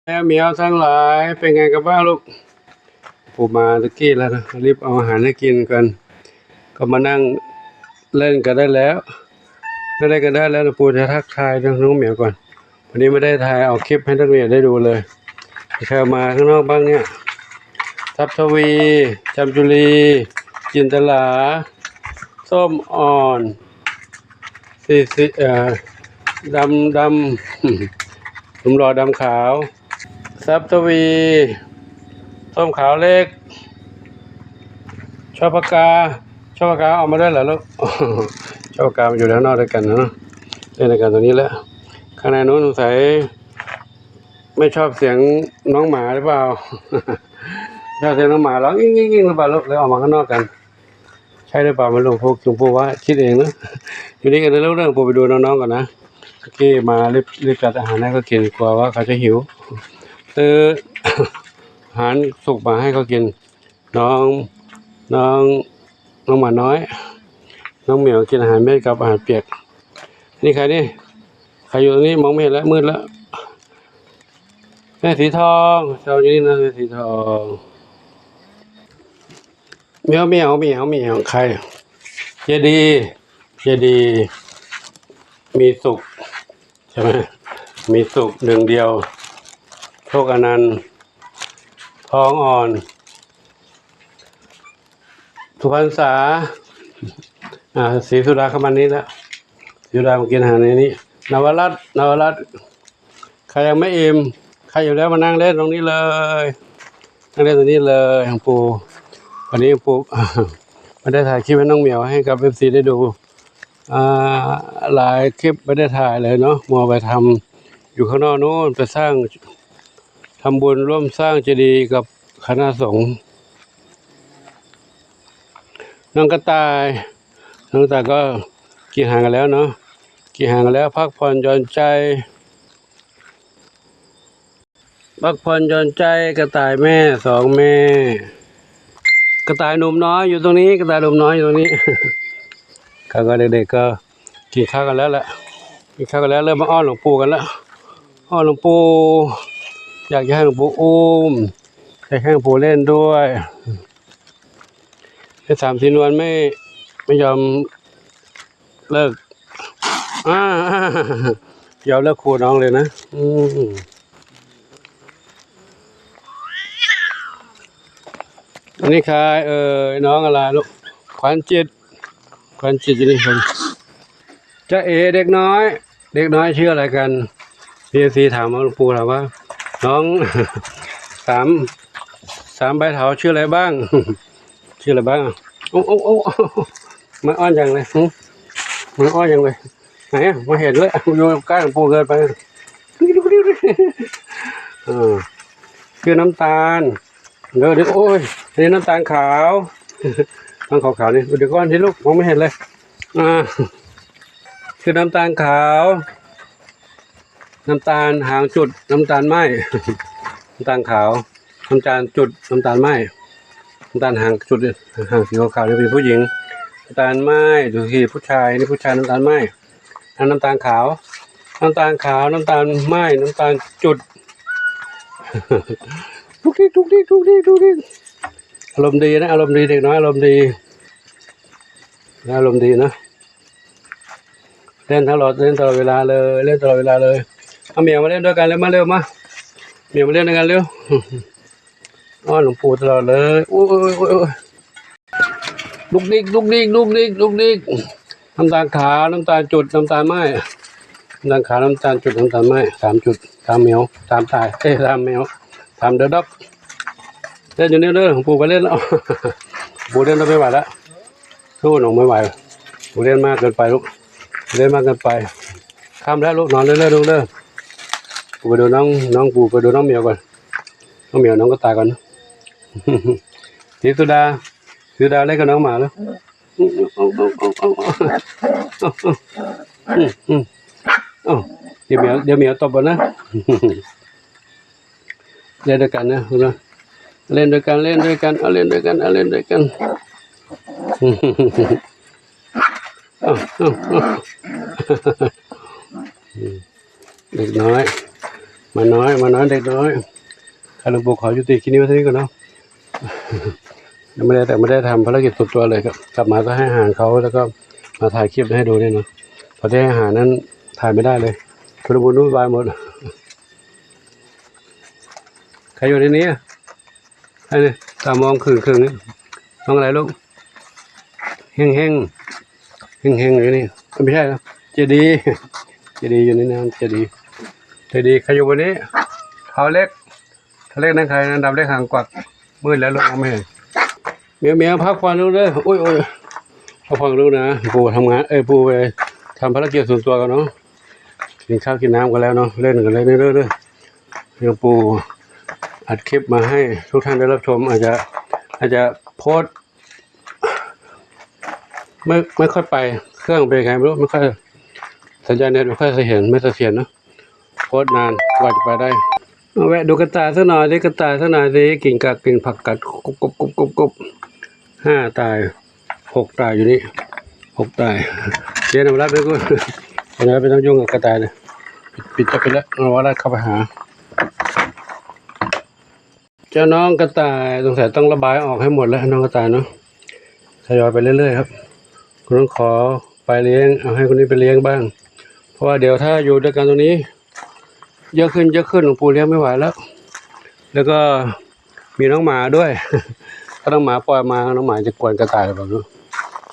ແມວ ແມວທັງຫຼາຍ ເປັນໄງກັນບ້າງລູກ? ປູມາຕະກີ້ແລ້ວນະ ຣີບເອົາອາຫານໃຫ້ກິນກ່ອນ ກໍມານັ່ງເລ່ນກັນໄດ້ແລ້ວ ນັ່ງເລ່ນກັນໄດ້ແລ້ວ ປູຈະທັກທາຍນ້ອງແມວກ່ອນ. ວັນນີ້ບໍ່ໄດ້ຖ່າຍເອົາຄລິບໃຫ້ນັກຮຽນໄດ້ດູເລີຍ. ໃຄມາຂ້າງນອກບ້າງເນຍ? ຊັບທະວີ, ຈຳຈຸລີ, ຈິນຕະລາ, ສົ້ມອ່ອນ, ສີ ສີ ເອີ ດຳ ດຳ ໜຸ່ມຫຼໍ່ດຳຂາວ, ຊັບທະວີ, ສົ້ມຂາວເລັກ, ຊອບປາກາ, ຊອບປາກາອອກມາດ້ວຍເຫລອລູກ? ຊອບປາກາມາຢູ່ຂ້າງນອກດ້ວຍກັນເນາະ ເຫຼັ້ນກັນຕົງນີ້ແຫຼະ. ຂ້າງໃນໂນ້ນສົງໄສ ໄມ່ຊອບສຽງນ້ອງໝາຫຼືເປົ່າ? ຊອບສຽງນ້ອງໝາຮ້ອງອີ່ງໆໆ ຫຼືເປົ່າລູກ? ເລີຍອອກມາຂ້າງນອກກັນ ໃຊ່ຫຼືເປົ່າ? ແມ່ນຫຼວງປູ່ ຫຼວງປູ່ວ່າຄິດເອງເນາະ. ຢູ່ນີ້ກັນເດີລູກເດີ ປູໄປດູນ້ອງໆກ່ອນນະ. ໂອເຄ ມາ ຣີບ ຣີບຈັດອາຫານໃຫ້ເຂົາກິນ ກົວວ່າເຂົາຈະຫິວ. ຊື້ອາຫານສຸກມາໃຫ້ເຂົາກິນ. ນ້ອງ ນ້ອງ ນ້ອງໝານ້ອຍ ນ້ອງແມວກິນອາຫານເມັດກັບອາຫານປຽກ. ນີ້ໃຄນີ້ ໃຄຢູ່ຕົງນີ້ ມອງບໍ່ເຫັນແລ້ວ ມືດແລ້ວ. ແມ່ສີທອງ ເຈົ້າຢູ່ນີ້ນະ ແມ່ສີທອງ. ແມວ ແມວ ແມວ ແມວ ໃຄ. ເຈດີ ເຈດີ ມີສຸກ ໃຊ່ໄໝ? ມີສຸກໜຶ່ງດຽວ ໂຊກອະນັນ ທອງອ່ອນ ສຸພັນສາ ອາ ສີສຸດາເຂົ້າມານີ້ລະ. ຢູ່ດາມາກິນອາຫານໃນນີ້. ນະວະລັດ ນະວະລັດ ໃຄຍັງໄມ່ອີ່ມ ໃຄອີ່ມແລ້ວມານັ່ງເລ່ນຕົງນີ້ເລີຍ ນັ່ງເລ່ນຕົງນີ້ເລີຍ. ຂອງປູ ວັນນີ້ປູ ມັນໄດ້ຖ່າຍຄລິບໃຫ້ນ້ອງແມວ ໃຫ້ກັບເອັຟຊີໄດ້ດູ ອາ ຫຼາຍຄລິບບໍ່ໄດ້ຖ່າຍເລີຍເນາະ ມັວໄປທຳຢູ່ຂ້າງນອກໂນ້ນ ໄປສ້າງ ທຳບຸນຮ່ວມສ້າງເຈດີກັບຄະນະສົງ. ນ້ອງກະຕ່າຍ ນ້ອງກະຕ່າຍກໍກິນອາຫານກັນແລ້ວເນາະ ກິນອາຫານກັນແລ້ວ ພັກຜ່ອນຢ່ອນໃຈ ພັກຜ່ອນຢ່ອນໃຈ. ກະຕ່າຍແມ່ ສອງແມ່ ກະຕ່າຍໜຸ່ມນ້ອຍຢູ່ຕົງນີ້ ກະຕ່າຍໜຸ່ມນ້ອຍຢູ່ຕົງນີ້. ເຂົາກໍເດັກໆກໍ ກິນຂ້າວກັນແລ້ວແຫຼະ ກິນຂ້າວກັນແລ້ວ ເລີ່ມມາອ້ອນຫຼວງປູ່ກັນແລ້ວ ອ້ອນຫຼວງປູ່ ຢາກຈະໃຫ້ຫຼວງປູ່ອຸ້ມ ຢາກໃຫ້ຫຼວງປູ່ເລ່ນດ້ວຍ. ໄອ້ສາມສີນວນໄມ່ ໄມ່ຍອມເລີກ ອາ ຍອມເລີກຄູ່ນ້ອງເລີຍນະ. ອືມ ອັນນີ້ໃຄເອີຍ ນ້ອງອະໄລລູກ? ຂວັນຈິດ ຂວັນຈິດຢູ່ນີ້. ຈາເອ ເດັກນ້ອຍ ເດັກນ້ອຍຊື່ອະໄລກັນ? ເອັຟຊີຖາມມາ ຫຼວງປູ່ຖາມວ່າ ນ້ອງ ສາມ ສາມໃບເຖົ້າຊື່ອະໄລບ້າງ? ຊື່ອະໄລບ້າງ? ໂອ້ ໂອ້ ໂອ້ ໂອ້ ມາອ້ອນຫຍັງເລີຍ? ຫຶ ມາອ້ອນຫຍັງເລີຍ? ໄຫນ ມາເຫັນເລີຍ ຢູ່ໃກ້ຫຼວງປູ່ເກີນໄປ. ເອີ ຊື່ນ້ຳຕານ ເດີ ໂອ້ຍ ອັນນີ້ນ້ຳຕານຂາວ ນ້ຳຂາວໆ ນີ້ ດຽວກ່ອນຊິລູກ ມອງບໍ່ເຫັນເລີຍ. ອາ ຄືນ້ຳຕານຂາວ ນ້ຳຕານຫາງຈຸດ ນ້ຳຕານໄມ້ ນ້ຳຕານຂາວ ນ້ຳຕານຈຸດ ນ້ຳຕານໄມ້ ນ້ຳຕານຫາງຈຸດ ຫາງສີຂາວໆ ນີ້ເປັນຜູ້ຍິງ ນ້ຳຕານໄມ້ ດູຊິ ຜູ້ຊາຍ ນີ້ຜູ້ຊາຍ ນ້ຳຕານໄມ້. ອັນນ້ຳຕານຂາວ ນ້ຳຕານຂາວ ນ້ຳຕານໄມ້ ນ້ຳຕານຈຸດ ທຸກດິກ ທຸກດິກ ທຸກດິກ ທຸກດິກ. ອາລົມດີນະ ອາລົມດີ ເດັກນ້ອຍອາລົມດີ ອາລົມດີນະ ເລ່ນຕະຫຼອດ ເລ່ນຕະຫຼອດເວລາເລີຍ ເລ່ນຕະຫຼອດເວລາເລີຍ. ເອົາແມວມາເລ່ນດ້ວຍກັນເລີຍ ມາເລັວ ມາ ແມວມາເລ່ນດ້ວຍກັນເລັວ. ອ້ອນຫຼວງປູ່ຕະຫຼອດເລີຍ ໂອ້ຍ ໂອ້ຍ ໂອ້ຍ ໂອ້ຍ ດຸກດິກ ດຸກດິກ ດຸກດິກ ດຸກດິກ. ນ້ຳຕານຂາວ ນ້ຳຕານຈຸດ ນ້ຳຕານໄມ້ ນ້ຳຕານຂາວ ນ້ຳຕານຈຸດ ນ້ຳຕານໄມ້ ສາມຈຸດ ສາມແມວ ສາມຕາຍ ເອີຍ ສາມແມວ ສາມເດີດັອກ. ເລ່ນຢູ່ນີ້ເດີ ປູໄປເລ່ນແລ້ວ ປູເລ່ນແລ້ວ ໄມ່ໄຫວແລ້ວ ສູ້ນ້ອງໄມ່ໄຫວ. ປູເລ່ນມາກເກີນໄປລູກ ເລ່ນມາກເກີນໄປ. ຄ່ຳແລ້ວລູກ ນອນເດີລູກເດີ. ປູໄປດູນ້ອງ ນ້ອງ ປູໄປດູນ້ອງແມວກ່ອນ ນ້ອງແມວ ນ້ອງກະຕ່າຍກ່ອນ. ສີສຸດາ ສີສຸດາເລ່ນກັບນ້ອງໝາແລ້ວ. ດຽວແມວ ດຽວແມວຕົບເອົານະ. ເລ່ນດ້ວຍກັນນະ ເນາະ ເລ່ນດ້ວຍກັນ ເລ່ນດ້ວຍກັນ ເອົາ ເລ່ນດ້ວຍກັນ ເອົາ ເລ່ນດ້ວຍກັນ. ເອົາ ເອົາ ເອົາ ເດັກນ້ອຍ ໝານ້ອຍ ໝານ້ອຍ ເດັກນ້ອຍ. ຂ້າ ຫຼວງປູ່ ຂໍຍຸຕິຄລິບນີ້ໄວ້ເທົ່ານີ້ກ່ອນເນາະ. ຍັງບໍ່ໄດ້ ແຕ່ບໍ່ໄດ້ທຳພາລະກິດສ່ວນຕົວເລີຍ ກັບມາກໍໃຫ້ອາຫານເຂົາ ແລ້ວກໍມາຖ່າຍຄລິບໃຫ້ດູນີ້ເນາະ. ພໍໄດ້ໃຫ້ອາຫານນັ້ນຖ່າຍບໍ່ໄດ້ເລີຍ ຊຸນລະມຸນວຸ້ນວາຍໝົດ. ໃຄຢູ່ໃນນີ້? ອັນນີ້ ສາມໂມງເຄິ່ງ ເຄິ່ງນີ້ ນ້ອງອະໄລລູກ? ເຮັງໆ ເຮັງໆ ຢູ່ນີ້. ເອີ ບໍ່ໃຊ່ນະ ເຈດີ ເຈດີຢູ່ໃນນັ້ນ ເຈດີ ເຈດີ. ໃຄຢູ່ບໍ່ນີ້? ທ້າວເລັກ ທ້າວເລັກນັ່ງໃຄ ອັນດຳເລັກຫາງກວັກ. ມືດແລ້ວລູກ ມອງບໍ່ເຫັນ. ແມວໆ ພັກຜ່ອນລູກເດີ. ໂອ້ຍໆ ພັກຜ່ອນລູກນະ. ປູ່ທຳງານ ເອີຍ ປູ່ໄປທຳພາລະກິດສ່ວນຕົວກ່ອນເນາະ. ກິນຂ້າວກິນນ້ຳກັນແລ້ວເນາະ ເລ່ນກັນເລີຍເດີ. ເດີ ເດີ ຫວງປູ່ອັດຄລິບມາໃຫ້ທຸກທ່ານໄດ້ຮັບຊົມ ອາດຈະ ອາດຈະໂພສໄມ່ ໄມ່ຄ່ອຍໄປ ເຄື່ອງເປັນໄງບໍ່ຮູ້ ໄມ່ຄ່ອຍ ສັນຍານເນັດໄມ່ຄ່ອຍສະຖຽນ ໄມ່ສະຖຽນເນາະ. ໂພສນານກວ່າຈະໄປໄດ້. ມາແວະດູກະຕ່າຍສັກໜ່ອຍຊິ ກະຕ່າຍສັກໜ່ອຍຊິ ກິນກະ ກິນຜັກກັດ ກົບໆໆໆ. ຫ້າຕາຍ ຫົກຕາຍຢູ່ນີ້ ຫົກຕາຍ. ເຈນຳລັດເດີກູ ເຈນຳລັດ ບໍ່ຕ້ອງຫຍຸ້ງກັບກະຕ່າຍເດີ. ປິດ ປິດ ປິດແລ້ວ ເອົາລັດເຂົ້າໄປຫາ. ເຈົ້ານ້ອງກະຕ່າຍ ສົງໄສຕ້ອງລະບາຍອອກໃຫ້ໝົດແລ້ວ ນ້ອງກະຕ່າຍເນາະ. ທະຍອຍໄປເລື້ອຍໆ ຄັບ. ຄົນນັ້ນຂໍໄປລ້ຽງ ເອົາໃຫ້ຄົນນີ້ໄປລ້ຽງບ້າງ ເພາະວ່າດຽວຖ້າຢູ່ດ້ວຍກັນຕົງນີ້ ເຍີະຂຶ້ນ ເຍີະຂຶ້ນ ຫຼວງປູ່ລ້ຽງໄມ່ໄຫວແລ້ວ. ແລ້ວກໍມີນ້ອງໝາດ້ວຍ ຖ້ານ້ອງໝາປ່ອຍມາ ນ້ອງໝາຈະກວນກະຕ່າຍຫຼືເປົ່າເນາະ.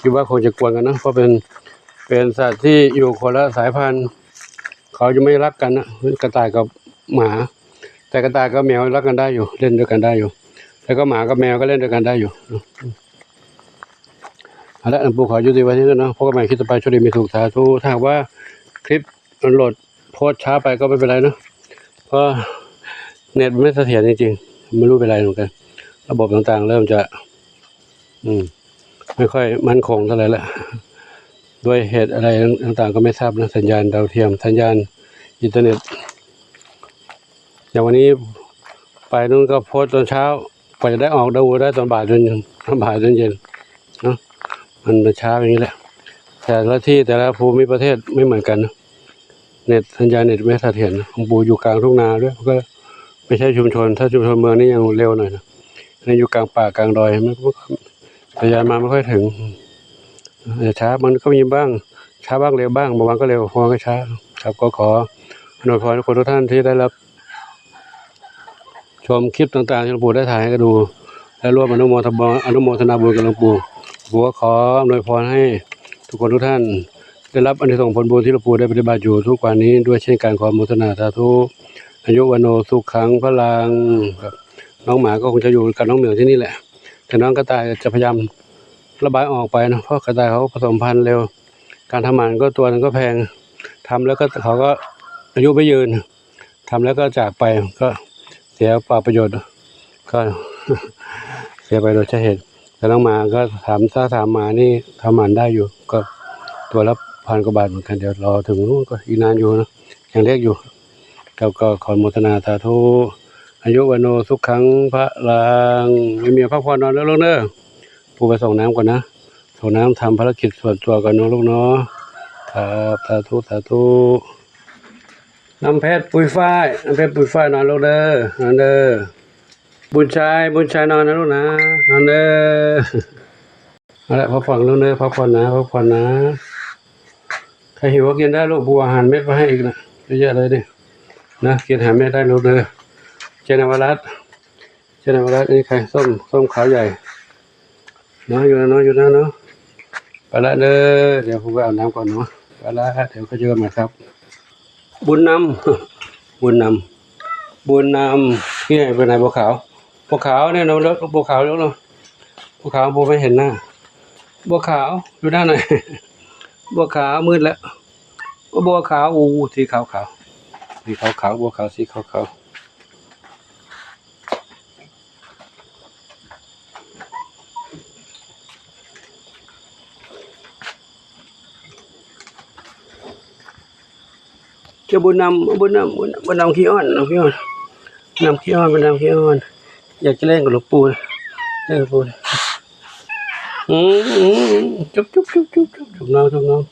ຄິດວ່າຄົງຈະກວນກັນເນາະ ເພາະເປັນ ເປັນສັດທີ່ຢູ່ຄົນລະສາຍພັນ ເຂົາຈະໄມ່ລັກກັນນະ ກະຕ່າຍກັບໝາ. ແຕ່ກະຕ່າຍກັບແມວລັກກັນໄດ້ຢູ່ ເລ່ນດ້ວຍກັນໄດ້ຢູ່ ແລ້ວກໍໝາກັບແມວກໍເລ່ນດ້ວຍກັນໄດ້ຢູ່. ເອົາລະ ຫຼວງປູ່ຂໍຍຸຕິໄວ້ເທົ່ານີ້ເນາະ ພົບກັນໃໝ່ຄລິບຕໍ່ໄປ. ໂຊກດີມີສຸກ ສາທຸ. ຖ້າຫາກວ່າຄລິບອັບໂຫຼດໂພສຊ້າໄປກໍໄມ່ເປັນໄລເນາະ ເພາະເນັດມັນໄມ່ສະຖຽນຈິງໆ ໄມ່ຮູ້ເປັນໄລເໝືອນກັນ. ລະບົບຕ່າງໆເລີ່ມຈະ ອືມ ໄມ່ຄ່ອຍໝັ້ນຄົງເທົ່າໃດລະ ດ້ວຍເຫດອະໄລຕ່າງໆກໍໄມ່ຊາບນະ ສັນຍານດາວທຽມ ສັນຍານອິນເຕີເນັດ. ຢ່າງວັນນີ້ໄປໂນ່ນກໍໂພສຕອນເຊົ້າ ກວ່າຈະໄດ້ອອກ ໄດ້ ໄດ້ຕອນບ່າຍ ຕອນ ຕອນບ່າຍ ຕອນເຢັນເນາະ. ມັນ ມັນຊ້າຢ່າງນີ້ແຫຼະ ແຕ່ລະທີ່ ແຕ່ລະພູມິປະເທດໄມ່ເໝືອນກັນນະ. ເນັດ ສັນຍານເນັດໄມ່ສະຖຽນ. ຫຼວງປູ່ຢູ່ກາງທົ່ງນາດ້ວຍ ມັນກໍໄມ່ໃຊ່ຊຸມຊົນ ຖ້າຊຸມຊົນເມືອງນີ້ຍັງເລັວໜ້ອຍນະ. ອັນນີ້ຢູ່ກາງປ່າກາງດອຍ ມັນກໍ ສັນຍານມາໄມ່ຄ່ອຍເຖິງ ອາດຈະຊ້າ. ມັນກໍມີບ້າງ ຊ້າບ້າງ ເລັວບ້າງ ບາງວັນກໍເລັວ ບາງວັນກໍຊ້າ. ຄັບ ກໍຂໍອຳນວຍພອນໃຫ້ທຸກຄົນທຸກທ່ານທີ່ໄດ້ຮັບ ຊົມຄລິບຕ່າງໆທີ່ຫຼວງປູ່ໄດ້ຖ່າຍໃຫ້ກັນດູ ແລະ ຮ່ວມອະນຸໂມທະ ອະນຸໂມທະນາບຸນກັບຫຼວງປູ່. ປູ່ກໍຂໍອຳນວຍພອນໃຫ້ທຸກຄົນທຸກທ່ານໄດ້ຮັບອານິສົງຜົນບຸນທີ່ຫຼວງປູ່ໄດ້ປະຕິບັດຢູ່ທຸກວັນນີ້ດ້ວຍເຊັ່ນກັນ. ຂໍອະນຸໂມທະນາສາທຸ ອາຍຸ ວັນໂນ ສຸຂັງ ພະລັງ. ນ້ອງໝາກໍຄົງຈະຢູ່ກັບນ້ອງເໝີວທີ່ນີ້ແຫຼະ ແຕ່ນ້ອງກະຕ່າຍຈະພະຍາຍາມລະບາຍອອກໄປເນາະ ເພາະກະຕ່າຍເຂົາປະສົມພັນເລັວ. ການທຳໝັນກໍຕົວໜຶ່ງກໍແພງ ທຳແລ້ວກໍ ເຂົາກໍອາຍຸໄມ່ຍືນ ທຳແລ້ວກໍຈາກໄປ ກໍເສຍເປົ່າປະໂຫຍດ ກໍເສຍໄປໂດຍໃສເຫດ. ແຕ່ນ້ອງໝາກໍຖາມ ຖ້າຖາມໝານີ້ ທຳໝັນໄດ້ຢູ່ ກໍຕົວລະພັນກວ່າບາດເໝືອນກັນ. ດຽວລໍເຖິງ ໂອ້ ກໍອີກນານຢູ່ເນາະ ຍັງເລັກຢູ່. ແລ້ວກໍຂໍອະນຸໂມທະນາສາທຸ ອາຍຸ ວັນໂນ ສຸຂັງ ພະລັງ. ແມ່ເໝີວພັກຜ່ອນນອນເດີລູກເດີ ປູ່ໄປສົ່ງນ້ຳກ່ອນນະ ສົ່ງນ້ຳ ທຳພາລະກິດສ່ວນຕົວກ່ອນເນາະລູກເນາະ. ຄັບ ສາທຸ ສາທຸ. ນ້ຳເພັດ ປຸ້ຍຝ້າຍ ນ້ຳເພັດ ປຸ້ຍຝ້າຍ ນອນລູກເດີ ນອນເດີ. ບຸນຊາຍ ບຸນຊາຍ ນອນນະລູກນະ ນອນເດີ. ເອົາລະ ພັກຜ່ອນລູກເດີ ພັກຜ່ອນນະ ພັກຜ່ອນນະ. ໃຄຫິວກໍກິນໄດ້ລູກ ປູ່ອາຫານເມັດໄວ້ໃຫ້ອີກນະ ເຍອະໆເລີຍນີ້ນະ ກິນອາຫານເມັດໄດ້ລູກເດີ. ເຈນະວະລັດ ເຈນະວະລັດ ອັນນີ້ໃຄ ສົ້ມ ສົ້ມຂາວໃຫຍ່ ນອນຢູ່ນະ ນອນຢູ່ນະເນາະ. ໄປລະເດີ ດຽວຜູ້ໄປອາບນ້ຳກ່ອນເນາະ. ໄປລະ ດຽວຄ່ອຍເຈີກັນໃໝ່ຄັບ. ບຸນນຳ ບຸນນຳ ບຸນນຳ. ທີ່ໄຫນ ໄປໄຫນ ບົວຂາວ ບົວຂາວແນ່ນອນ ບົວຂາວເນາະ ບົວຂາວ ບໍ່ໄປເຫັນໜ້າ. ບົວຂາວ ຢູ່ດ້ານໃນ ບົວຂາວ ມືດແລ້ວ. ບົວຂາວ ໂອ້ ສີຂາວຂາວ ສີຂາວຂາວ ບົວຂາວ ສີຂາວຂາວ. ເຈົ້າບຸນນຳ ບຸນນຳ ບຸນນຳ ບຸນນຳຂີ້ອ້ອນ ນຳຂີ້ອ້ອນ ນຳຂີ້ອ້ອນ ບຸນນຳຂີ້ອ້ອນ. ຢາກຈະຫຼິ້ນກັບຫຼວງປູ່ ເຈົ້າບຸນ ອືມ ຈຸບ ຈຸບ ຈຸບ ຈຸບ ຈຸບ ຈຸບນ້ອງ ຈຸບນ້ອງ.